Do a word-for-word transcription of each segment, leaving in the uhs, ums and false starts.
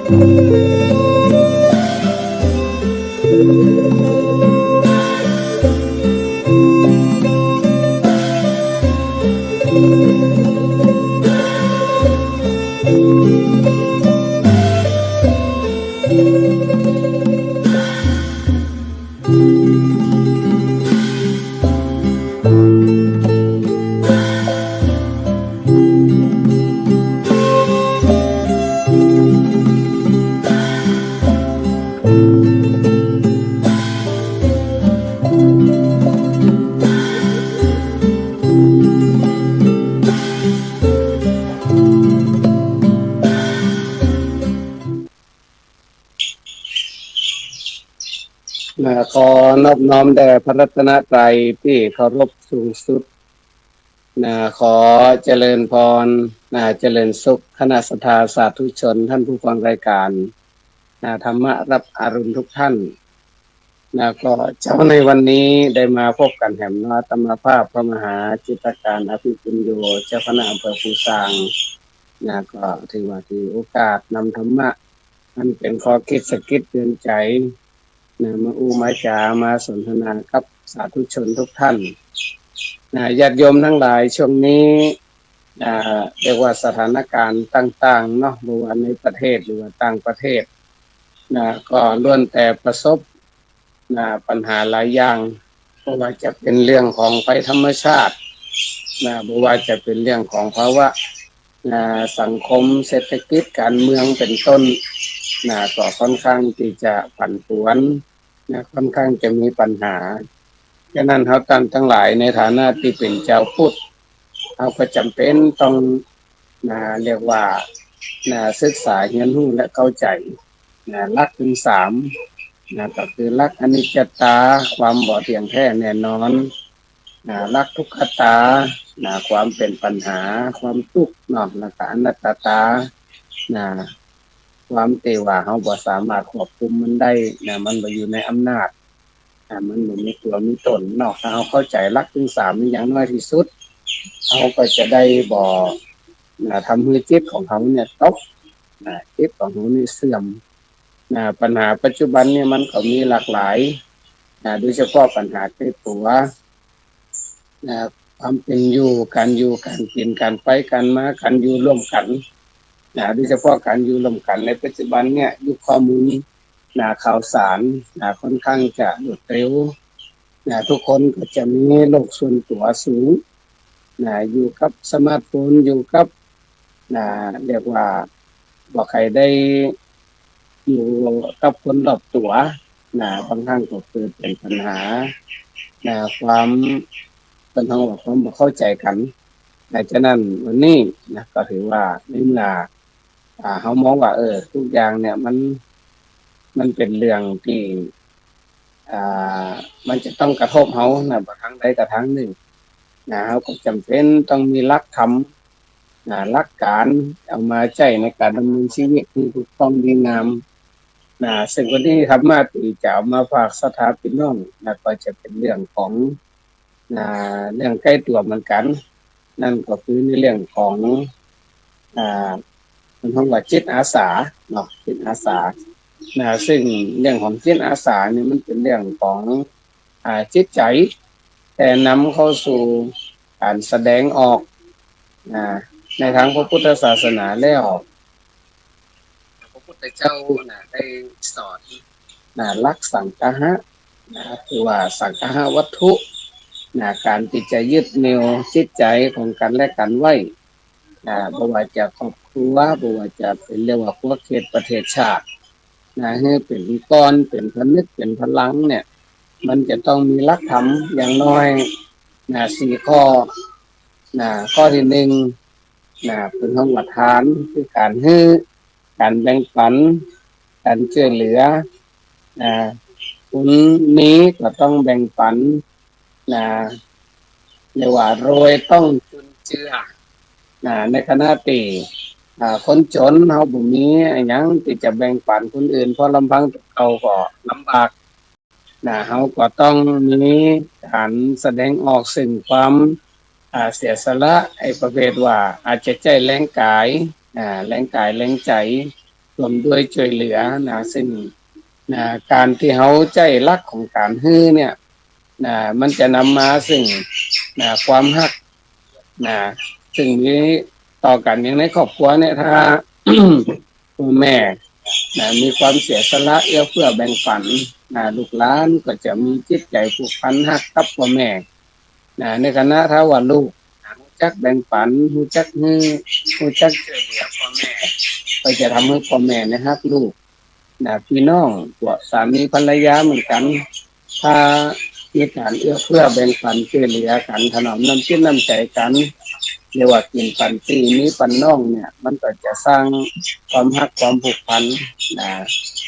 นะ ขอนอบน้อมแด่พระรัตนตรัยตี้เคารพสูงสุด นะ ขอเจริญพร นะ เจริญสุข คณะศรัทธาสาธุชน ท่านผู้ฟังรายการ นะ ธรรมะรับอรุณทุกท่าน นะ ก็เช้าในวันนี้ได้มาพบกั๋นแหมเนาะ อาตมาภาพพระมหาจิตการอภิปุญโญ เจ้าคณะอำเภอภูซาง นะ ก็ถือว่าถือโอกาสนำธรรมะ อันเป๋นข้อคิดสะกิดเตือนใจ๋ นะ มาอู้มาจ๋า มาสนทนากับสาธุชนทุกท่าน นะ ญาติโยมทั้งหลาย ช่วงนี้ อ่า เรียกว่าสถานการณ์ต่างๆ เนาะ บ่ว่าในประเทศหรือว่าต่างประเทศ นะ ก็ล้วนแต่ประสบ นะ ปัญหาหลายอย่าง บ่ว่าจะเป๋นเรื่องของภัยธรรมชาติ นะ บ่ว่าจะเป๋นเรื่องของภาวะ นะ สังคมเศรษฐกิจการเมืองเป๋นต้น นะ ก็ค่อนข้างตี้จะผันผวน นะ ค่อนข้างจะมีปัญหา ฉะนั้นเฮาต้านตังหลายในฐานะตี้เป๋นจาวพุทธ เฮาก็จ๋ำเป๋นต้อง นะ เรียกว่า นะ ศึกษาเฮียนฮู้และเข้าใจ๋ นะ หลักถึงสาม นะ ก็คือหลักอนิจจตา ความบ่เที่ยงแท้แน่นอน นะ หลักทุกขตา นะ ความเป๋นปัญหา ความตุ๊กข์เนาะ แล้วก็อนัตตา นะ ความตี้ว่าเฮาบ่สามารถควบคุมมันได้ นะ มันบ่อยู่ในอำนาจ อ่า มันบ่มีตั๋วมีต๋นเนาะ ถ้าเฮาเข้าใจ๋หลักถึงสามนี้อย่างน้อยตี้สุด เฮาก็จะได้บ่ นะ ทำหื้อจิตของเฮาเนี่ยตก นะ จิตของเฮานี่เสื่อม นะ ปัญหาปัจจุบันเนี่ยมันก็มีหลากหลาย นะ โดยเฉพาะปัญหาใก้ตั๋ว นะ ความเป๋นอยู่ ก๋านอยู่ ก๋านกิ๋น ก๋านไป ก๋านมา ก๋านอยู่ร่วมกั๋น นะ โดยเฉพาะก๋านอยู่ร่วมกั๋นในปัจจุบันเนี่ย ยุคข้อมูล นะ ข่าวสาร นะ ค่อนข้างจะรวดเร็ว นะ ทุกคนก็จะมีโลกส่วนตั๋วสูง นะ อยู่กับสมาร์ทโฟน อยู่กับ นะ เรียกว่าบ่ใค่ได้อยู่กับคนรอบตั๋ว นะ บางครั้งก็เกิดเป๋นปัญหา นะ ความ เปิ้นฮ้องว่าความบ่เข้าใจ๋กั๋น นะ ฉะนั้นวันนี้ นะ ก็ถือว่าในเมื่อ อ่า เฮามองว่า เออ ทุกอย่างเนี่ยมัน มันเป๋นเรื่องตี้ อ่า มันจะต้องกระทบเฮา นะ บ่ทางใดก็ทางนึ่ง นะ เฮาก็จ๋ำเป๋นต้องมีหลักธรรม นะ หลักก๋านเอามาใจ๊ในก๋านดำเนินชีวิตหื้อถูกต้องดีงาม นะ ซึ่งวันนี้ธรรมะตี้จะเอามาฝากศรัทธาปี้น้อง นะ ก็จะเป๋นเรื่องของ นะ เรื่องใก้ตั๋วเหมือนกั๋น นั่นก็คือในเรื่องของ อ่า เปิ้นฮ้องว่าจิตอาสาเนาะ จิตอาสา นะ ซึ่งเรื่องของจิตอาสานี่มันเป๋นเรื่องของ อ่า จิตใจ๋ แต่นำเข้าสู่ก๋านแสดงออก นะ ในตางพระพุทธศาสนาแล้ว พระพุทธเจ้า นะ ได้สอน นะ หลักสังคหะ นะ คือว่าสังคหะวัตถุ นะ ก๋านตี้จะยึดเหนี่ยวจิตใจ๋ของกั๋นและกั๋นไว้ นะ บ่ว่าจะครอบครัว บ่ว่าจะเป๋นเรียกว่าครัวเขตประเทศชาติ นะ หื้อเป๋นก้อน เป๋นผนึก เป๋นพลังเนี่ย มันจะต้องมีหลักธรรมอย่างน้อย นะ สี่ข้อ นะ ข้อตี้นึ่ง นะ เปิ้นฮ้องว่าทาน คือก๋านหื้อ ก๋านแบ่งปั๋น ก๋านจ้วยเหลือ นะ คนมีก็ต้องแบ่งปั๋น นะ เรียกว่าโรยต้องจุนเจือ นะ ในขณะตี้ อ่า คนจ๋นเฮาบ่มีอะหยังตี้จะแบ่งปั๋นคนอื่น เพราะลำพังตั๋วเก่าก็ลำบาก นะ เฮาก็ต้องมีก๋านแสดงออกซึ่งความ อ่า เสียสละ ไอ้ประเภทว่าอาจจะใจ๊แฮงก๋าย อ่า แฮงก๋ายแฮงใจ๋ ร่วมด้วยจ้วยเหลือนะ ซึ่งนะ ก๋านตี้เฮาใจ๊หลักของก๋านหื้อเนี่ยนะ มันจะนำมาซึ่งนะ ความฮักนะ ซึ่งมีต่อกั๋น อย่างในครอบครัวเนี่ย ถ้า พ่อแม่นะ มีความเสียสละเอื้อเฟื้อแบ่งปันนะ ลูกหลานก็จะมีจิตใจ๋ผูกพันฮักกับพ่อแม่นะ ในขณะถ้าว่าลูกนะ ฮู้จักแบ่งปัน ฮู้จักหื้อ ฮู้จักจ้วยเหลือพ่อแม่ ก็จะทำหื้อพ่อแม่เนี่ยฮักลูกนะ ปี้น้อง พวกสามีภรรยาเหมือนกั๋น ถ้ามีก๋านเอื้อเฟื้อแบ่งปันจ้วยเหลือกั๋น ถนอมน้ำจิตน้ำใจ๋กั๋น เรียกว่ากิ๋นปั๋นปี้ มีปั๋นน้องเนี่ย มันก็จะสร้างความฮักความผูกพันนะ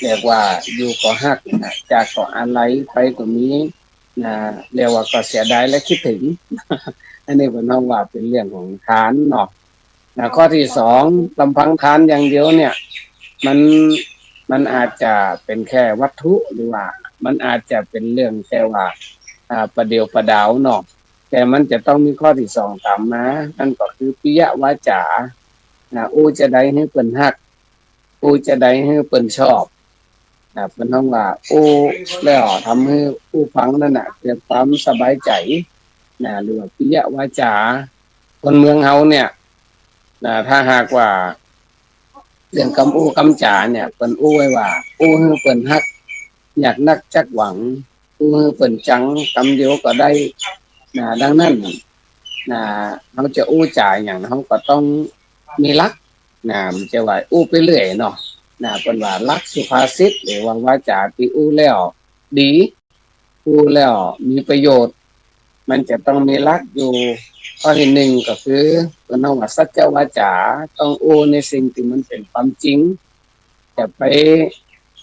เรียกว่าอยู่ก็ฮักนะ จากก็อาลัย ไปก็มีนะ เรียกว่าก็เสียดายและคิดถึง อันนี้เปิ้นฮ้องว่าเป๋นเรื่องของทานเนาะ นะ ข้อตี้สอง ลำพังทานอย่างเดียวเนี่ย มัน มันอาจจะเป๋นแค่วัตถุ หรือว่ามันอาจจะเป๋นเรื่องแค่ว่า อ่า ประเดี๋ยวประดาวเนาะ แต่มันจะต้องมีข้อตี้สองต๋ามมา นั่นก็คือ ปิยวาจา นะ อู้จาใดหื้อเปิ้นฮัก อู้จาใดหื้อเปิ้นชอบ นะ เปิ้นฮ้องว่าอู้แล้วทำหื้อผู้ฟังนั้นน่ะเกิดความสบายใจ๋นะ หรือว่าปิยวาจา คนเมืองเฮาเนี่ยนะ ถ้าหากว่าเรื่องกำอู้กำจ๋าเนี่ย เปิ้นอู้ไว้ว่า อู้หื้อเปิ้นฮัก ยากนักจักหวัง อู้หื้อเปิ้นจัง กำเดียวก็ได้นะ ดังนั้นนะ เฮาจะอู้จ๋าหยัง เฮาก็ต้องมีหลัก นะ บ่ใจ้ว่าอู้ไปเรื่อยเนาะ นะ เปิ้นว่าหลักสุภาษิต หรือว่าวาจาตี้อู้แล้วดี อู้แล้วมีประโยชน์ มันจะต้องมีหลักอยู่ ข้อตี้นึ่งก็คือ เปิ้นฮ้องว่าสัจจวาจา ต้องอู้ในสิ่งตี้มันเป๋นความจริง จะไป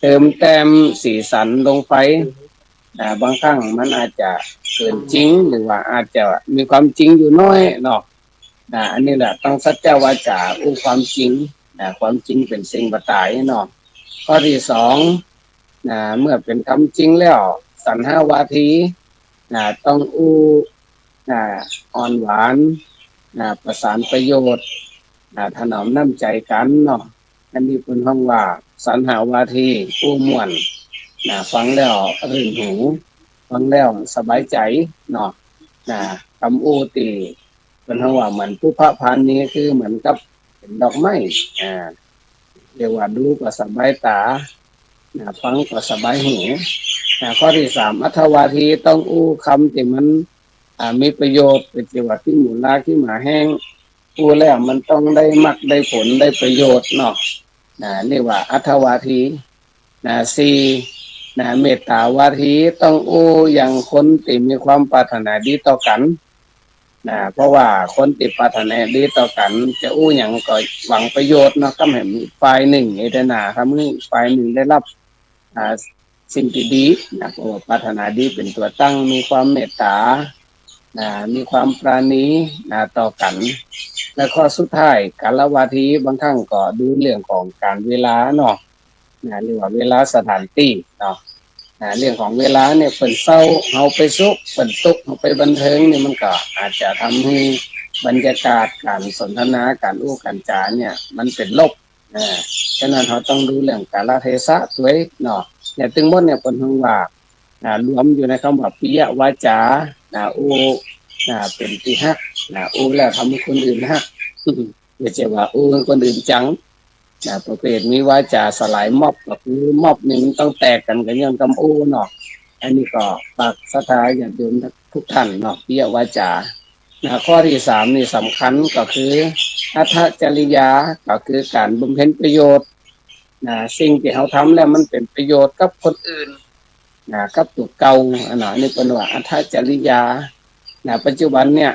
เติมแต้มสีสันลงไป อ่า บางครั้งมันอาจจะเกินจริง หรือว่าอาจจะมีความจริงอยู่น้อยเนาะ อ่า อันนี้แหละต้องสัจจวาจา อู้ความจริง อ่า ความจริงเป๋นสิ่งบ่ต๋ายเนาะ ข้อตี้สอง อ่า เมื่อเป๋นกำจริงแล้ว สัญหวาที อ่า ต้องอู้ อ่า อ่อนหวาน อ่า ประสานประโยชน์ อ่า ถนอมน้ำใจ๋กั๋นเนาะ อันนี้เปิ้นฮ้องว่าสัญหาวาที อู้ม่วน นะ ฟังแล้วรื่นหู ฟังแล้วสบายใจ๋เนาะ นะ กำอู้ตี้เปิ้นฮ้องว่าเหมือนปุพพะพาณี คือเหมือนกับเป๋นดอกไม้ อ่า เรียกว่าดูก็สบายต๋า นะ ฟังก็สบายหู นะ ข้อตี้สาม อัตถวาที ต้องอู้กำตี้มัน อ่า มีประโยชน์ บ่ใจ้ว่าขี้หมูลาขี้หมาแฮง อู้แล้วมันต้องได้มรรคได้ผลได้ประโยชน์เนาะ นะ เรียกว่าอัตถวาที นะ สี่ นะ เมตตาวาที ต้องอู้ยังคนตี้มีความปรารถนาดีต่อกั๋น นะ เพราะว่าคนตี้ปรารถนาดีต่อกั๋น จะอู้หยังก็หวังประโยชน์เนาะ ทำหื้อฝ่ายนึ่งเอเตนา ทำหื้อฝ่ายนึ่งได้ฮับ อ่า สิ่งตี้ดีนะ เพราะว่าปรารถนาดีเป๋นตั๋วตั้ง มีความเมตต๋า นะ มีความปราณี นะ ต่อกั๋น และข้อสุดท้าย กาลวาที บางครั้งก็ดูเรื่องของก๋านเวลาเนาะ นะ เรียกว่าเวลาสถานตี้เนาะ นะ เรื่องของเวลาเนี่ย เปิ้นเศร้าเฮาไปสุข เปิ้นตุ๊กข์เฮาไปบันเทิงเนี่ย มันก็อาจจะทำหื้อบรรยากาศก๋านสนทนา ก๋านอู้ก๋านจ๋าเนี่ย มันเป๋นลบ อ่า ฉะนั้นเฮาต้องดูเรื่องกาลเทศะตวยเนาะ เนี่ย ตึงหมดเนี่ยเปิ้นฮ้องว่า อ่า รวมอยู่ในกำว่าปิยวาจา นะ อู้ นะ เป๋นตี้ฮัก นะ อู้แล้วทำหื้อคนอื่นฮัก บ่ใจ้ว่าอู้หื้อคนอื่นจัง นะ ประเภทมีวาจาสลายม็อบ ก็คือม็อบนี่มันต้องแตกกั๋น ก็ย้อนกำอู้เนาะ อันนี้ก็ฝากศรัทธาญาติโยมทุกท่านเนาะ ปิยวาจา นะ ข้อตี้สามนี่สำคัญก็คือ อัตถจริยา ก็คือก๋านบำเพ็ญประโยชน์ นะ สิ่งตี้เฮาทำแล้วมันเป๋นประโยชน์กับคนอื่น นะ กับตั๋วเก่า อันนั้น อันนี้เปิ้นว่าอัตถจริยา นะ ปัจจุบันเนี่ย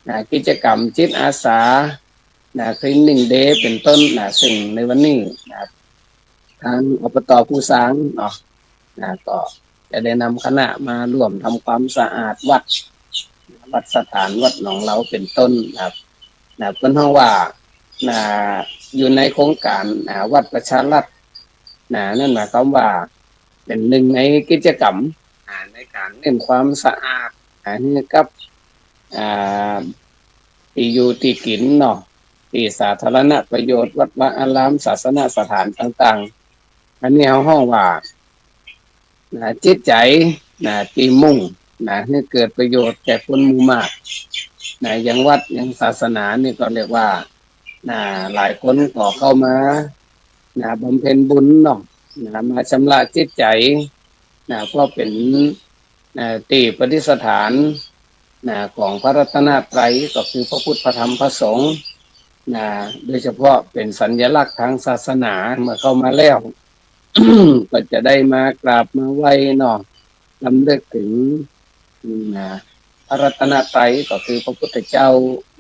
นะ กิจกรรมจิตอาสา นะ Cleaning Day เป๋นต้น นะ ซึ่งในวันนี้ นะ ตาง อบต ภูซางเนาะ นะ ก็จะได้นำคณะมาร่วมทำความสะอาดวัด วัดสถาน วัดหนองเหลาเป๋นต้นนะครับ นะ เปิ้นฮ้องว่า นะ อยู่ในโครงก๋าน นะ วัดประชารัฐ นะ นั่นหมายความว่าเป๋นนึ่งในกิจกรรม นะ ในก๋านเน้นความสะอาด นะ หื้อกับ อ่า ตี้อยู่ตี้กิ๋นเนาะ ตี้สาธารณประโยชน์ วัดวาอาราม ศาสนสถานต่างๆ อันนี้เฮาฮ้องว่า นะ จิตใจ๋ นะ ตี้มุ่ง นะ หื้อเกิดประโยชน์แก่คนหมู่มาก นะ อย่างวัดอย่างศาสนานี่ก็เรียกว่า นะ หลายคนก็เข้ามา นะ บำเพ็ญบุญเนาะ นะ มาชำระจิตใจ๋ นะ เพราะเป๋น นะ ตี้ประดิษฐาน นะ ของพระรัตนตรัย ก็คือพระพุทธ พระธรรม พระสงฆ์ นะ โดยเฉพาะเป๋นสัญลักษณ์ทางศาสนา เมื่อเข้ามาแล้ว ก็จะได้มากราบมาไหว้เนาะ รำลึกถึง นะ พระรัตนตรัย ก็คือพระพุทธเจ้า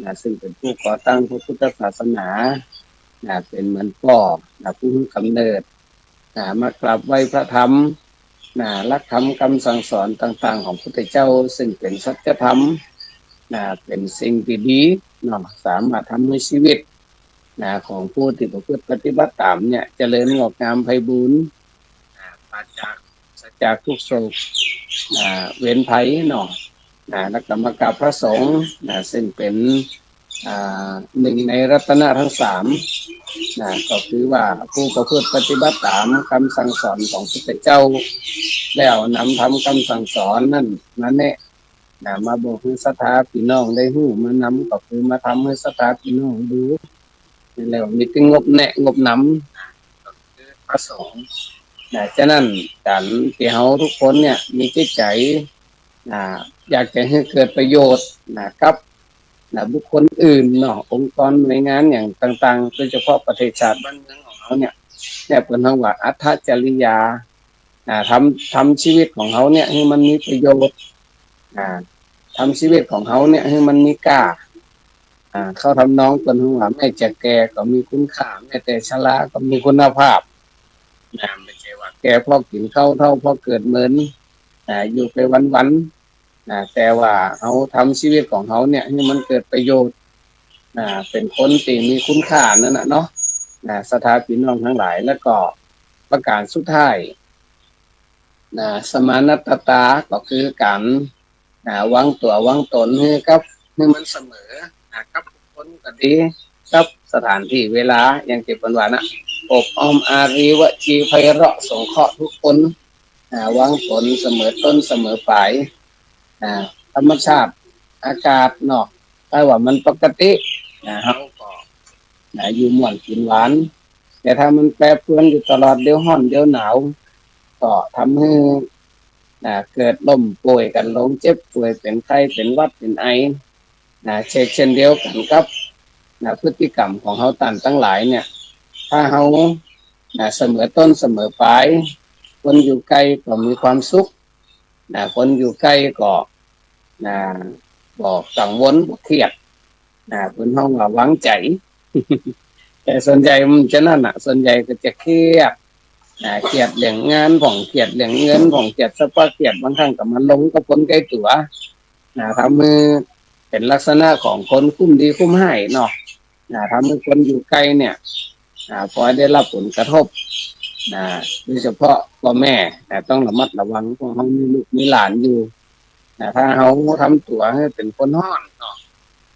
นะ ซึ่งเป๋นผู้ก่อตั้งพระพุทธศาสนา นะ เป๋นเหมือนป้อ นะ ผู้หื้อกำเนิด นะ มากราบไหว้พระธรรม นะ หลักธรรมกำสั่งสอนต่างๆ ของพุทธเจ้า ซึ่งเป๋นสัจธรรม นะ เป๋นสิ่งตี้ดีเนาะ สามารถทำหื้อชีวิต นะ ของผู้ตี้ประพฤติปฏิบัติต๋ามเนี่ย เจริญงอกงามไพบูลย์ นะ ปราศจาก ปราศจากทุกข์โศก อ่า เวรภัยเนาะ อ่า แล้วก็มากราบพระสงฆ์ อ่า ซึ่งเป๋น อ่า หนึ่งในรัตนะทั้งสาม นะ ก็คือว่าผู้ประพฤติปฏิบัติต๋ามกำสั่งสอนของพุทธเจ้า แล้วนำธรรมกำสั่งสอนนั้นมาแนะ นะ มาบอกหื้อศรัทธาปี้น้องได้ฮู้ มานำก็คือมาทำหื้อศรัทธาปี้น้องดู นี่แหละ มีตี้งบแนะงบนำ นะ ก็คือพระสงฆ์ นะ ฉะนั้นก๋านตี้เฮาทุกคนเนี่ยมีจิตใจ๋ นะ อยากจะหื้อเกิดประโยชน์ นะ กับ นะ บุคคลอื่นเนาะ องค์กรหน่วยงานอย่างต่างๆ โดยเฉพาะประเทศชาติบ้านเมืองของเฮาเนี่ย เนี่ยเปิ้นฮ้องว่าอัตถจริยา อ่า ทำ ทำชีวิตของเฮาเนี่ยหื้อมันมีประโยชน์ อ่า ทำชีวิตของเฮาเนี่ยหื้อมันมีก้า อ่า เข้าทำนองเปิ้นฮ้องว่า แม้จะแก่ก็มีคุณค่า แม้แต่ชราก็มีคุณภาพ นะ ไม่ใช่ว่าแก่เพราะกิ๋นข้าว เฒ่าเพราะเกิดเหมิน อ่า อยู่ไปวันๆ นะ แต่ว่าเฮาทำชีวิตของเฮาเนี่ยหื้อมันเกิดประโยชน์ นะ เป๋นคนตี้มีคุณค่านั่นน่ะเนาะ นะ ศรัทธาปี้น้องตังหลาย แล้วก็ประก๋านสุดท้าย นะ สมานัตตา ก็คือก๋าน นะ วางตั๋ววางต๋นหื้อกับ หื้อมันเสมอ นะ กับบุคคลก็ดี กับสถานตี้เวลา อย่างตี้เปิ้นว่านะ อบอ้อมอารี วจีไพเราะ สงเคราะห์ทุกคน นะ วางต๋นเสมอต้นเสมอปลาย นะ ธรรมชาติอากาศเนาะ ถ้าว่ามันปกติ นะ เฮาก็ นะ อยู่ม่วนกิ๋นหวาน แต่ถ้ามันแปรปรวนอยู่ตลอด เดี๋ยวฮ้อนเดี๋ยวหนาว ก็ทำหื้อ นะ เกิดล้มป่วยกั๋นลง เจ็บป่วย เป๋นไข้ เป๋นหวัด เป๋นไอ นะ เช่น เช่นเดียวกั๋นกับ นะ พฤติกรรมของเฮาต้านตังหลายเนี่ย ถ้าเฮา นะ เสมอต้นเสมอปลาย คนอยู่ใก้ก็มีความสุข นะ คนอยู่ใก้ก็ นะ บ่กังวล บ่เครียด นะ เปิ้นฮ้องว่าวางใจ๋ แต่ส่วนใหญ่มันจะนั่นน่ะ ส่วนใหญ่ก็จะเครียด นะ เครียดเรื่องงานพ่อง เครียดเรื่องเงินพ่อง เครียดสะปะ เครียดบางครั้งก็มาลงกับคนใก้ตั๋ว นะ ทำหื้อเป๋นลักษณะของคนคุ้มดีคุ้มฮ้ายเนาะ นะ ทำหื้อคนอยู่ใก้เนี่ย นะ ปอได้ฮับผลกระทบ นะ โดยเฉพาะป้อแม่ นะ ต้องระมัดระวัง เพราะเฮามีลูกมีหลานอยู่ นะ ถ้าเฮาทำตั๋วหื้อเป๋นคนฮ้อนเนาะ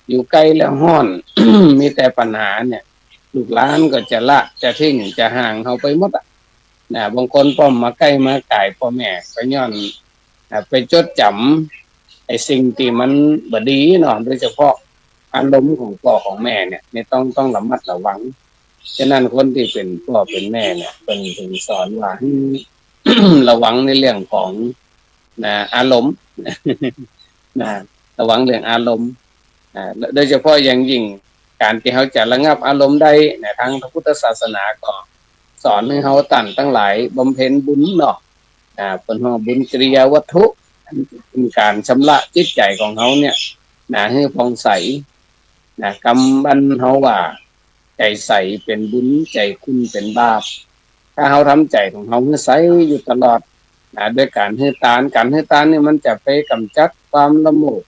อยู่ใก้แล้วฮ้อน มีแต่ปัญหาเนี่ย ลูกหลานก็จะละ จะทิ้ง จะห่างเฮาไปหมดอะ นะ บางคนป้อมาใก้มาก๋ายป้อแม่ ก็ย้อน นะ ไปจดจ๋ำไอ้สิ่งตี้มันบ่ดีเนาะ โดยเฉพาะอารมณ์ของป้อของแม่เนี่ย นี่ต้อง ต้องระมัดระวัง ฉะนั้นคนตี้เป๋นป้อเป๋นแม่เนี่ย เปิ้นถึงสอนว่าหื้อ ระวังในเรื่องของ นะ อารมณ์ นะ ระวังเรื่องอารมณ์ นะ โดยเฉพาะอย่างยิ่งก๋านตี้เฮาจะระงับอารมณ์ได้ นะ ตางพระพุทธศาสนาก็สอนหื้อเฮาต้านตังหลายบำเพ็ญบุญเนาะ นะ เปิ้นฮ้องบุญกิริยาวัตถุ อันเป๋นก๋านชำระจิตใจ๋ของเฮาเนี่ย นะ หื้อผ่องใส นะ กำบันเฮาว่า ใจ๋ใสเป๋นบุญ ใจ๋ขุ่นเป๋นบาป ถ้าเฮาทำใจ๋ของเฮาหื้อใสอยู่ตลอด นะ โดยก๋านหื้อตาน ก๋านหื้อตานนี่มันจะไปก๋ำจัดความละโมบ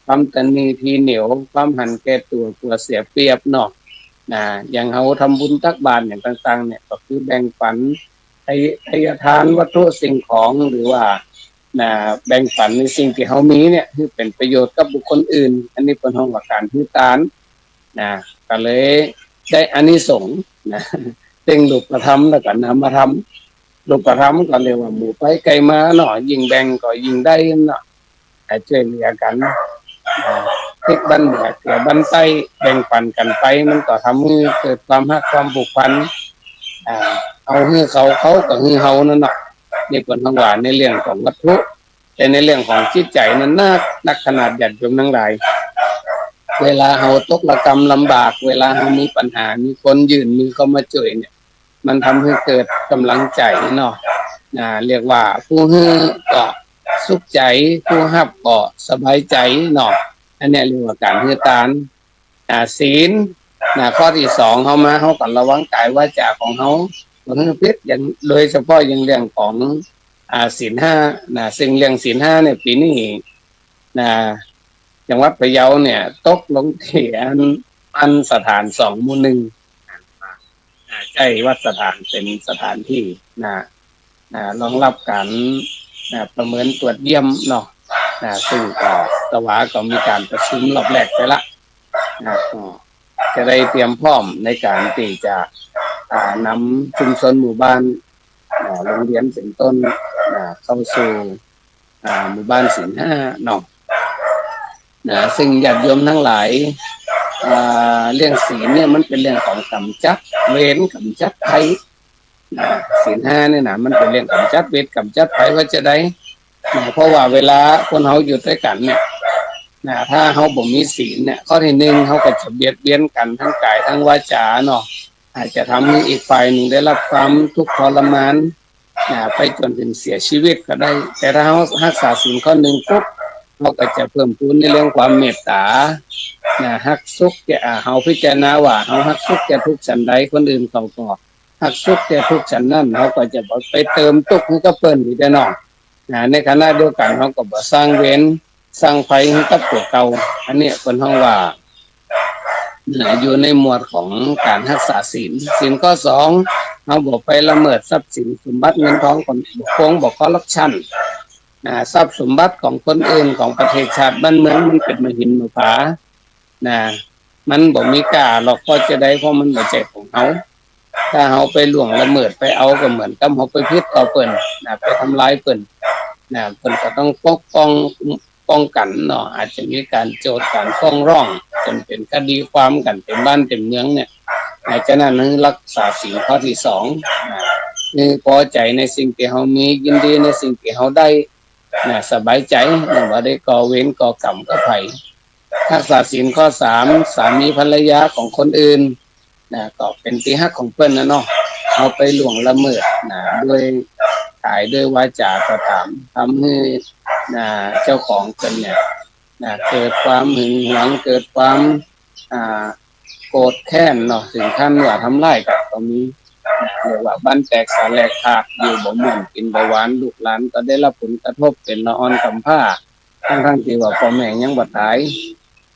ความตระหนี่ ถี่เหนี่ยว ความหันแก่ตั๋ว กลัวเสียเปรียบเนาะ นะ อย่างเฮาทำบุญตักบาตรอย่างต่างๆ เนี่ย ก็คือแบ่งปัน ไท- ไทยทานวัตถุสิ่งของ หรือว่า นะ แบ่งปันในสิ่งตี้เฮามีเนี่ย หื้อเป๋นประโยชน์กับบุคคลอื่น อันนี้เปิ้นฮ้องว่าก๋านหื้อตาน นะ ก็เลยได้อานิสงส์นะ เซิ่งรูปธรรมแล้วก็นามธรรม รูปธรรมก็เรียกว่าหมู่ไปใค่มาเนาะ ยิ่งแบ่งก็ยิ่งได้เนาะ อ่า จ้วยเหลือกั๋น อ่า พลิกบั้นเหนือเสียบั้นใต้ แบ่งปั๋นกั๋นไป มันก็ทำหื้อเกิดความฮักความผูกพัน อ่า เฮาหื้อเขา เขาก็หื้อเฮานั่นเนาะ นี่เปิ้นว่าในเรื่องของวัตถุ แต่ในเรื่องของจิตใจ๋นั้นนัก นักขนาดญาติโยมตังหลาย เวลาเฮาตกระกำลำบาก เวลาเฮามีปัญหา มีคนยื่นมือเข้ามาจ้วยเนี่ย มันทำหื้อเกิดก๋ำลังใจ๋เนาะ อ่า เรียกว่าผู้หื้อก็สุขใจ๋ ผู้ฮับก็สบายใจ๋เนาะ อันเนี้ยเรียกว่าก๋านหื้อตาน อ่า ศีล นะ ข้อตี้สอง เฮามา เฮาก็ระวังก๋ายวาจ๋าของเฮา บ่หื้อผิด อย่าง โดยเฉพาะอย่างเรื่องของ อ่า ศีลห้า นะ เซิ่งเรื่องศีลห้าเนี่ย ปี๋นี้ นะ จังหวัดพะเยาเนี่ย ตกลงตี้อัน อันสถานสองหมู่หนึ่ง อ่า ใจ๊วัดสถานเป๋นสถานตี้ นะ อ่า รองรับก๋าน อ่า ประเมินตรวจเยี่ยมเนาะ อ่า ซึ่งก็ ตะวาก็มีก๋านประชุมรอบแรกไปละ อ่า ก็จะได้เตรียมพร้อมในก๋านตี้จะ อ่า นำชุมชนหมู่บ้าน อ่า โฮงเฮียนเป๋นต้น อ่า เข้าสู่ อ่า หมู่บ้านศีลห้าเนาะ นะ ซึ่งญาติโยมตังหลาย อ่า เรื่องศีลเนี่ยมันเป๋นเรื่องของก๋ำจัดเวรก๋ำจัดภัย นะ ศีลห้าเนี่ยนะ มันเป๋นเรื่องก๋ำจัดเวรก๋ำจัดภัยว่าจาใด นะ เพราะว่าเวลาคนเฮาอยู่ตวยกั๋นเนี่ย นะ ถ้าเฮาบ่มีศีลเนี่ย ข้อตี้หนึ่ง เฮาก็จะเบียดเบียนกั๋นทั้งก๋ายทั้งวาจ๋าเนาะ อาจจะทำหื้ออีกฝ่ายนึ่งได้ฮับความตุ๊กข์ทรมาน นะ ไปจ๋นเถิงเสียจีวิตก็ได้ แต่ถ้าเฮาฮักษาศีลข้อนึ่งปุ๊บ เฮาก็จะเพิ่มพูนในเรื่องความเมตต๋า นะ ฮักสุขแก่ อ่า เฮาพิจารณาว่าเฮาฮักสุขแก่ทุกข์ฉันใด คนอื่นเขาก็ฮักสุขแก่ทุกข์ฉันนั้น เฮาก็จะบ่ไปเติมตุ๊กข์หื้อกับเปิ้นอีกแต๊เนาะ นะ ในขณะเดียวกั๋นเฮาก็บ่สร้างเวรสร้างภัยหื้อกับตั๋วเก่า อันเนี้ยเปิ้นฮ้องว่า นะ อยู่ในหมวดของก๋านฮักษาศีล ศีลข้อสอง เฮาบ่ไปละเมิดทรัพย์สินสมบัติเงินทองของ บ่โกง บ่คอร์รัปชัน นะ ทรัพย์สมบัติของคนอื่น ของประเทศชาติบ้านเมือง มันเป๋นมหินมภา นะ มันบ่มีก้าหรอก เพราะจาใด เพราะมันบ่ใจ้ของเฮา ถ้าเฮาไปล่วงละเมิดไปเอาก็เหมือนกับเฮาไปผิดต่อเปิ้น นะ ไปทำลายเปิ้น นะ เปิ้นก็ต้องปกป้อง ป้องกั๋นเนาะ อาจจะมีก๋านโจทก์ก๋านฟ้องร้องจ๋นเป๋นคดีความกั๋นเต็มบ้านเต็มเมืองเนี่ย อา ฉะนั้นหื้อฮักษาศีลข้อตี้สอง นะ หื้อปอใจ๋ในสิ่งตี้เฮามี ยินดีในสิ่งตี้เฮาได้ นะ สบายใจ๋ นะ บ่ได้ก่อเวรก่อกรรมกับใผ ฮักษาศีลข้อสาม สามีภรรยาของคนอื่น นะ ก็เป๋นตี้ฮักของเปิ้นน่ะเนาะ เฮาไปล่วงละเมิด นะ ด้วยก๋ายด้วยวาจาก็ต๋าม ทำหื้อ นะ เจ้าของเปิ้นเนี่ย นะ เกิดความหึงหวง เกิดความ อ่า โกรธแค้นเนาะ เถิงขั้นว่าทำร้ายกั๋นก็มี นะ เรียกว่าบ้านแตกสาแหลกขาด อยู่บ่ม่วนกิ๋นบ่หวาน ลูกหลานก็ได้ฮับผลกระทบ เป๋นละอ่อนกำพร้า ทั้งๆ ตี้ว่าป้อแม่ยังบ่ต๋าย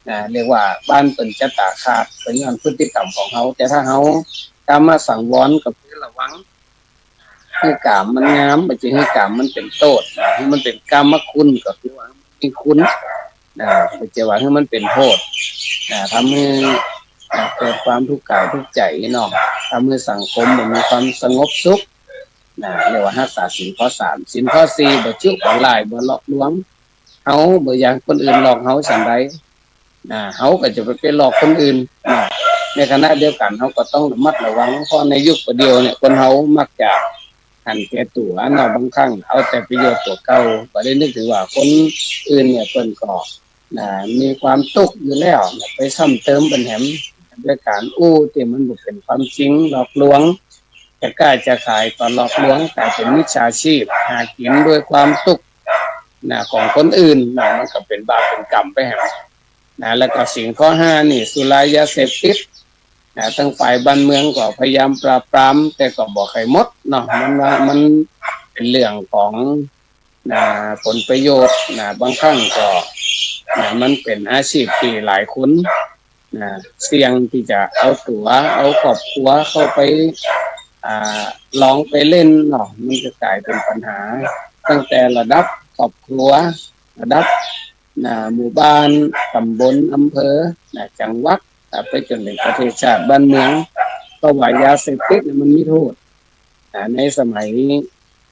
นะ เรียกว่าบ้านเปิ้นจะต๋าขาด ก็ย้อนพฤติกรรมของเฮา แต่ถ้าเฮา กามสังวรก็คือระวัง หื้อกามมันงาม บ่ใจ้หื้อกามมันเป๋นโต้ษ นะ หื้อมันเป๋นกามคุณ ก็คือว่ามีคุณ นะ บ่ใจ้ว่าหื้อมันเป๋นโต้ษ นะ ทำหื้อ นะ เกิดความตุ๊กข์ก๋ายตุ๊กข์ใจ๋เนาะ ทำหื้อสังคมบ่มีความสงบสุข นะ เรียกว่าฮักษาศีลข้อสาม ศีลข้อสี่ บ่จุ บ่ล่าย บ่หลอกลวง เฮาบ่อยากคนอื่นหลอกเฮาฉันใด นะ เฮาก็จะไป ไปหลอกคนอื่น นะ ในขณะเดียวกั๋นเฮาก็ต้องระมัดระวัง เพราะในยุคปัจจุบันเนี่ย คนเฮามักจะหันแก่ตั๋วเนาะ บางครั้งเอาแต่ประโยชน์ตั๋วเก่า บ่ได้นึกเถิงว่าคนอื่นเนี่ยเปิ้นก็ นะ มีความตุ๊กข์อยู่แล้ว นะ ไปซ้ำเติมเปิ้นแหม ด้วยก๋านอู้ตี้มันบ่เป๋นความจริง หลอกลวง จะก้าจะขายก็หลอกลวง ก๋ายเป๋นมิจฉาชีพ หากิ๋นด้วยความตุ๊กข์ นะ ของคนอื่น นะ มันก็เป๋นบาปเป๋นกรรมไปแหม นะ แล้วก็ศีลข้อห้านี่ สุรายาเสพติด นะ ตังฝ่ายบ้านเมืองก็พยายามปราบปราม แต่ก็บ่ใค่หมดเนาะ มันว่ามันเป๋นเรื่องของ นะ ผลประโยชน์ นะ บางครั้งก็ นะ มันเป๋นอาชีพตี้หลายคน นะ เสี่ยงตี้จะเอาตั๋ว เอาครอบครัวเข้าไป อ่า ลองไปเล่นเนาะ มันก็ก๋ายเป๋นปัญหา ตั้งแต่ระดับครอบครัว ระดับ นะ หมู่บ้าน ต๋ำบล อำเภอ นะ จังหวัด อ่า ไปจ๋นเถิงประเทศชาติบ้านเมือง เพราะว่ายาเสพติดเนี่ยมันมีโต้ษ อ่า ในสมัย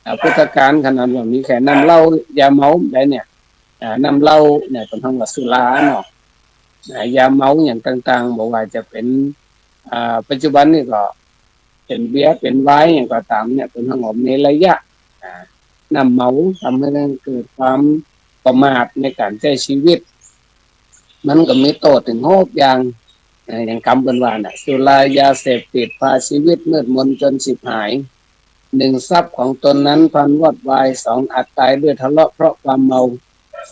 อ่า พุทธกาลขนาดว่ามีแค่น้ำเหล้ายาเมาได้เนี่ย อ่า น้ำเหล้าเนี่ยเปิ้นฮ้องว่าสุราเนาะ อ่า ยาเมาอย่างต่างๆ บ่ว่าจะเป๋น อ่า ปัจจุบันนี่ก็เป๋นเบียร์ เป๋นไวน์อย่างก็ต๋ามเนี่ย เปิ้นฮ้องว่าเมรยะ อ่า น้ำเมา ทำหื้อเกิดความประมาทในก๋านใจ๊จีวิต มันก็มีโต้ษเถิงหกอย่าง อ่า อย่างกำเปิ้นว่าน่ะ สุรา ยาเสพติด พาจีวิตมืดมนจ๋นฉิบหาย หนึ่ง ทรัพย์ของตนนั้นพลันวอดวาย สอง อาจต๋ายด้วยทะเลาะเพราะความเมา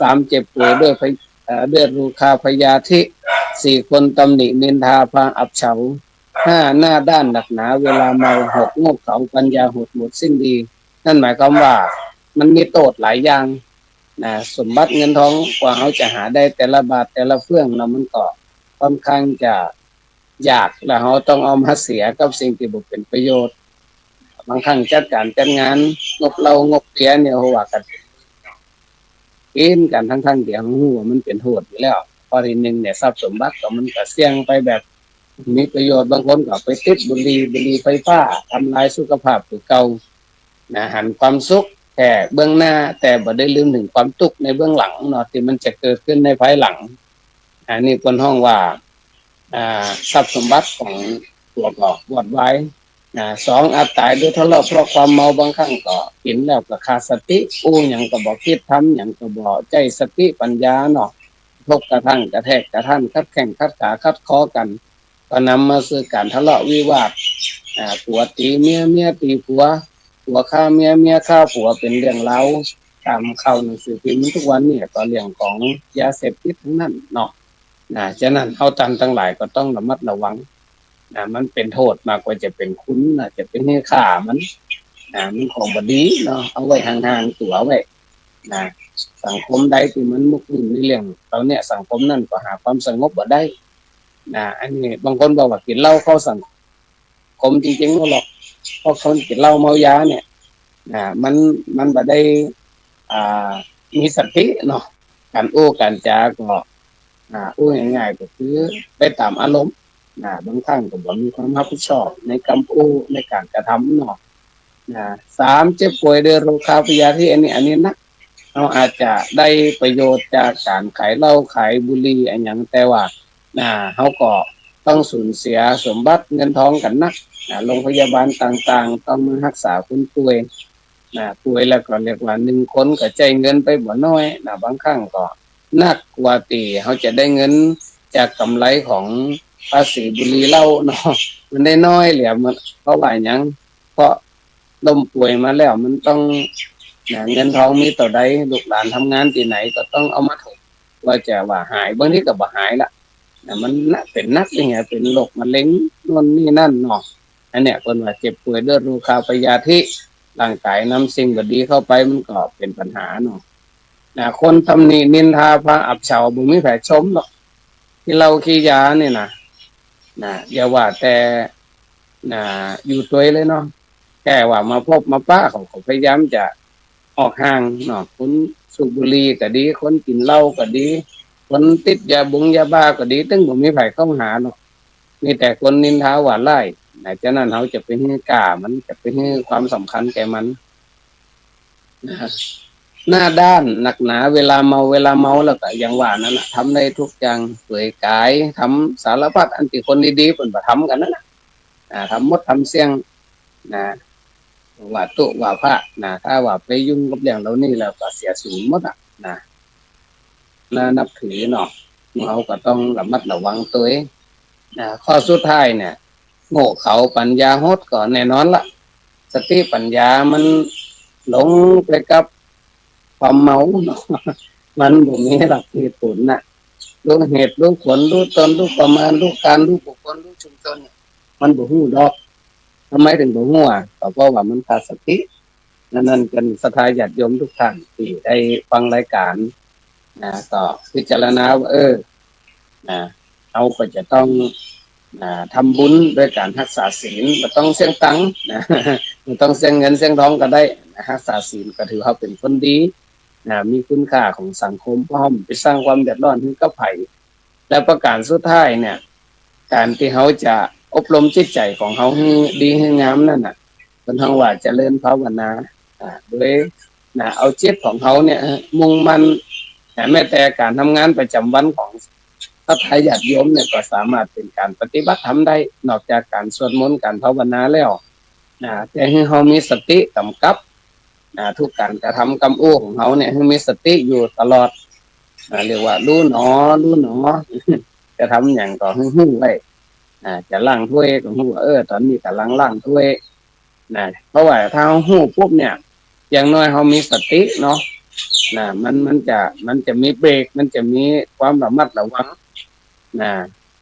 สาม เจ็บป่วยด้วยพย- เอ่อ ด้วยโรคาพยาธิ สี่ คนตำหนินินทาพาอับเฉา ห้า หน้าด้านหนักหนาเวลาเมา หก โง่เขลาปัญญาหดหมดสิ้นดี นั่นหมายความว่ามันมีโต้ษหลายอย่าง นะ สมบัติเงินทองกว่าเฮาจะหาได้แต่ละบาทแต่ละเฟื่องเนาะ มันก็ค่อนข้างจะยาก แล้วเฮาต้องเอามาเสียกับสิ่งตี้บ่เป๋นประโยชน์ บางครั้งจัดก๋านจัดงาน งบเหล้างบเบียร์เนี่ย เฮาว่ากั๋น กิ๋นกั๋น ทั้งๆ ตี้เฮาฮู้ว่ามันเป๋นโต้ษอยู่แล้ว ข้อตี้หนึ่งเนี่ย ทรัพย์สมบัติก็มันก็เสี้ยงไปแบบมีประโยชน์ บางคนก็ไปติดบุหรี่ บุหรี่ไฟฟ้า ทำลายสุขภาพตั๋วเก่า นะ หันความสุขแค่เบื้องหน้า แต่บ่ได้ลืมเถิงความตุ๊กข์ในเบื้องหลังเนาะ ตี้มันจะเกิดขึ้นในภายหลัง อันนี้เปิ้นฮ้องว่า อ่า ทรัพย์สมบัติของตั๋วก็วอดวาย นะ สอง อาจต๋ายด้วยทะเลาะเพราะความเมา บางครั้งก็กิ๋นแล้วก็ขาดสติ อู้หยังก็บ่กึ๊ด ทำหยังก็บ่ใจ๊สติปัญญาเนาะ กระทบกระทั่ง กระแทกกระทั่น ขัดแข้งขัดขา ขัดคอกั๋น ก็นำมาซึ่งก๋านทะเลาะวิวาท อ่า ผัวตี๋เมีย เมียตี๋ผัว ผัวฆ่าเมีย เมียฆ่าผัว เป๋นเรื่องราวต๋ามข่าวหนังสือพิมพ์ทุกวันเนี่ย ก็เรื่องของยาเสพติดตังนั้นเนาะ นะ ฉะนั้นเฮาต้านตังหลายก็ต้องระมัดระวัง นะ มันเป๋นโต้ษมากกว่าจะเป๋นคุณนะ จะไปหื้อฆ่ามัน นะ มันของบ่ดีเนาะ เอาไว้ห่างๆ ตั๋วไว้ นะ สังคมใดตี้มันหมกมุ่นในเรื่องเหล่าเนี้ย สังคมนั้นก็หาความสงบบ่ได้ นะ อันนี้บางคนบอกว่ากิ๋นเหล้าเข้าสังคม จริงๆ บ่หรอก เพราะคนกิ๋นเหล้าเมายาเนี่ย นะ มัน มันบ่ได้ อ่า มีสติเนาะ ก๋านอู้ก๋านจาก็ อ่า อู้ง่ายๆ ก็คือไปต๋ามอารมณ์ นะ บางครั้งก็บ่มีความรับผิดชอบในกำอู้ในก๋านกระทำเนาะ นะ สาม เจ็บป่วยด้วยโรคาพยาธิ อันนี้ อันนี้หนัก เฮาอาจจะได้ประโยชน์จากก๋านขายเหล้าขายบุหรี่อะหยัง แต่ว่า นะ เฮาก็ต้องสูญเสียสมบัติเงินทองกั๋นนัก นะ โรงพยาบาลต่างๆ ต้องมาฮักษาคนป่วย นะ ป่วยแล้วก็เรียกว่าหนึ่งคนก็ใจ๊เงินไปบ่น้อย นะ บางครั้งก็หนักกว่าตี้เฮาจะได้เงินจากกำไรของภาษีบุหรี่เหล้าเนาะ มันได้น้อยเหลือ มัน เพราะว่าหยัง เพราะล้มป่วยมาแล้วมันต้อง นะ เงินทองมีเต้าใด ลูกหลานทำงานตี้ไหนก็ต้องเอามาถม ว่าจะว่าหาย บางทีก็บ่หายละ นะ มันหนัก เป๋นหนักอย่างเงี้ย เป๋นโรคมะเร็งโน่นนี่นั่นเนาะ อันเนี้ยเปิ้นว่าเจ็บป่วยด้วยโรคาพยาธิ ร่างก๋ายนำสิ่งบ่ดีเข้าไป มันก็เป๋นปัญหาเนาะ นะ คนตำหนินินทาพาอับเฉา บ่มีใผชมหรอก ขี้เหล้าขี้ยาเนี่ยนะ นะ อย่าว่าแต่ นะ อยู่ตวยเลยเนาะ แค่ว่ามาพบมาปะ เขาก็พยายามจะออกห่างเนาะ คนสูบบุหรี่ก็ดี คนกิ๋นเหล้าก็ดี คนติดยาบงยาบ้าก็ดี ตึงบ่มีใผเข้าหาเนาะ มีแต่คนนินทาว่าร้าย นะ ฉะนั้นเฮาจะไปหื้อก้ามัน จะไปหื้อความสำคัญแก่มัน นะ หน้าด้านหนักหนาเวลาเมา เวลาเมาแล้วก็อย่างว่านั่นน่ะ ทำได้ทุกอย่าง เปื่อยก๋าย ทำสารพัดอันตี้คนดีๆ เปิ้นบ่ทำกั๋นนั่นน่ะ อ่า ทำหมดทำเสี้ยง นะ ว่าตุ๊ว่าพระ นะ ถ้าว่าไปยุ่งกับเรื่องเหล่านี้แล้วก็เสียศีลหมดอะ นะ น่านับถือเนาะ เฮาก็ต้องระมัดระวังตวย นะ ข้อสุดท้ายเนี่ย โง่เขลาปัญญาหด ก็แน่นอนละ สติปัญญามันหลงไปกับความเมาเนาะ มันบ่มีหลักเหตุผลน่ะ รู้เหตุรู้ผล รู้ตน รู้ประมาณ รู้การ รู้บุคคล รู้ชุมชนเนี่ย มันบ่ฮู้ดอก ทำไมเถิงบ่ฮู้อะ ก็เพราะว่ามันขาดสติ นั้นๆ กันศรัทธาญาติโยมทุกท่านตี้ได้ฟังรายก๋าน นะ ก็พิจารณาว่า เออ นะ เฮาก็จะต้อง นะ ทำบุญด้วยก๋านฮักษาศีล บ่ต้องเสี้ยงตังค์ นะ บ่ต้องเสี้ยงเงินเสี้ยงทองก็ได้ นะ ฮักษาศีลก็ถือว่าเฮาเป๋นคนดี นะ มีคุณค่าของสังคม เพราะเฮาบ่ไปสร้างความเดือดร้อนหื้อกับใผ และประก๋านสุดท้ายเนี่ย ก๋านตี้เฮาจะอบรมจิตใจ๋ของเฮาหื้อดีหื้องามนั้นน่ะ เปิ้นฮ้องว่าเจริญภาวนา อ่า โดย นะ เอาจิตของเฮาเนี่ย เอ่อ มุ่งมั่น นะ แม้แต่ก๋านทำงานประจ๋ำวันของศรัทธาญาติโยมเนี่ย ก็สามารถเป๋นก๋านปฏิบัติธรรมได้ นอกจากก๋านสวดมนต์ ก๋านภาวนาแล้ว นะ แต่หื้อเฮามีสติก๋ำกับ นะ ทุกก๋านกระทำกำอู้ของเฮาเนี่ย หื้อมีสติอยู่ตลอด นะ เรียกว่าฮู้หนอ ฮู้หนอ จะทำหยังก็หื้อฮู้ไว้ นะ จะล้างถ้วยก็ฮู้ว่า เออ ต๋อนนี้ก่ำลังล้างถ้วย นะ เพราะว่าถ้าเฮาฮู้ปุ๊บเนี่ย อย่างน้อยเฮามีสติเนาะ นะ มัน มันจะ มันจะมีเบรก มันจะมีความระมัดระวัง นะ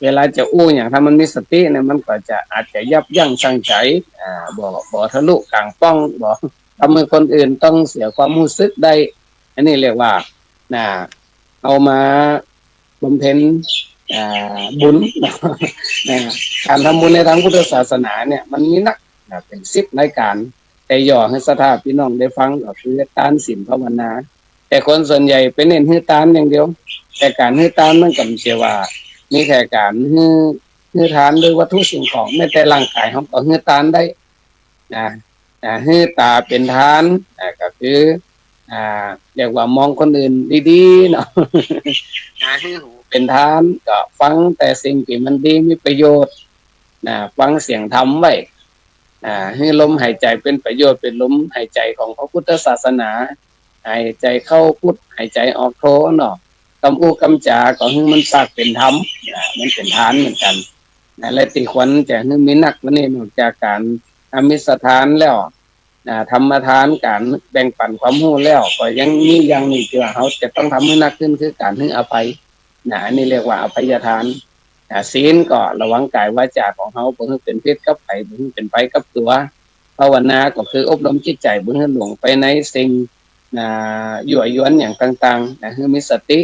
เวลาจะอู้หยัง ถ้ามันมีสติเนี่ย มันก็จะอาจจะยับยั้งชั่งใจ๋ อ่า บ่ บ่ทะลุก๋างป้อง บ่ทำหื้อคนอื่นต้องเสียความฮู้สึกได้ อันนี้เรียกว่า นะ เอามาบำเพ็ญ อ่า บุญ นะ ก๋านทำบุญในตางพุทธศาสนาเนี่ย มันมีนัก นะ เป๋นสิบรายก๋าน แต่ย่อหื้อศรัทธาปี้น้องได้ฟังก็คือตาน ศีล ภาวนา แต่คนส่วนใหญ่ไปเน้นหื้อตานอย่างเดียว แต่ก๋านหื้อตานมันก็บ่ใจ้ว่า มีแค่ก๋านหื้อ หื้อตานด้วยวัตถุสิ่งของ แม้แต่ร่างก๋ายเฮาก็หื้อตานได้ นะ นะ หื้อต๋าเป๋นตาน อ่า ก็คือ อ่า เรียกว่ามองคนอื่นดีๆ เนาะ นะ หื้อหูเป๋นตาน ก็ฟังแต่สิ่งตี้มันดีมีประโยชน์ นะ ฟังเสียงธรรมไว้ อ่า หื้อลมหายใจ๋เป๋นประโยชน์ เป๋นลมหายใจ๋ของพระพุทธศาสนา หายใจ๋เข้าพุทธ หายใจ๋ออกโธเนาะ กำอู้กำจ๋าก็หื้อมันปากเป๋นธรรม อ่า มันเป๋นตานเหมือนกั๋น นะ และตี้ควรจะหื้อมีนักกว่านี้ นอกจากก๋านอมิสทานแล้ว นะ ธรรมทาน ก๋านแบ่งปั๋นความฮู้แล้ว ก็ยังมีอย่างนึ่งตี้ว่าเฮาจะต้องทำหื้อนักขึ้น คือก๋านหื้ออภัย นะ อันนี้เรียกว่าอภัยทาน นะ ศีลก็ระวังก๋ายวาจ๋าของเฮา บ่หื้อเป๋นพิษกับใผ บ่หื้อเป๋นภัยกับตั๋ว ภาวนาก็คืออบรมจิตใจ๋ บ่หื้อหลงไปในสิ่ง นะ ยั่วยวนอย่างต่างๆ นะ หื้อมีสติ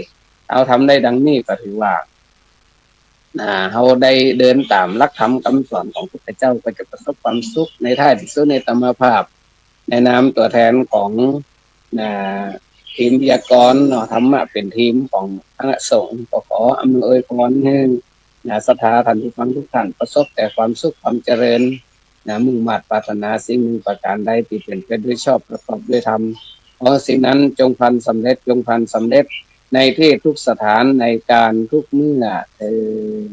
เฮาทำได้ดังนี้ก็ถือว่า นะ เฮาได้เดินต๋ามหลักธรรมกำสอนของพุทธเจ้า ก็จะประสบความสุข ในท้ายตี้สุดนี้อาตมาภาพ ในนามตั๋วแทนของ นะ ทีมพยากรณ์เนาะ ธรรมะเป๋นทีมของคณะสงฆ์ ก็ขออำนวยอวยพรหื้อ นะ ศรัทธาท่านผู้ฟังทุกท่าน ประสบแต่ความสุขความเจริญ นะ มุ่งมาดปรารถนาสิ่งหนึ่งประก๋านใดตี้เป๋นไปด้วยชอบประกอบด้วยธรรม ขอสิ่งนั้นจงพลันสำเร็จ จงพลันสำเร็จในตี้ทุกสถาน ในก๋าลทุกเมื่อเทอญ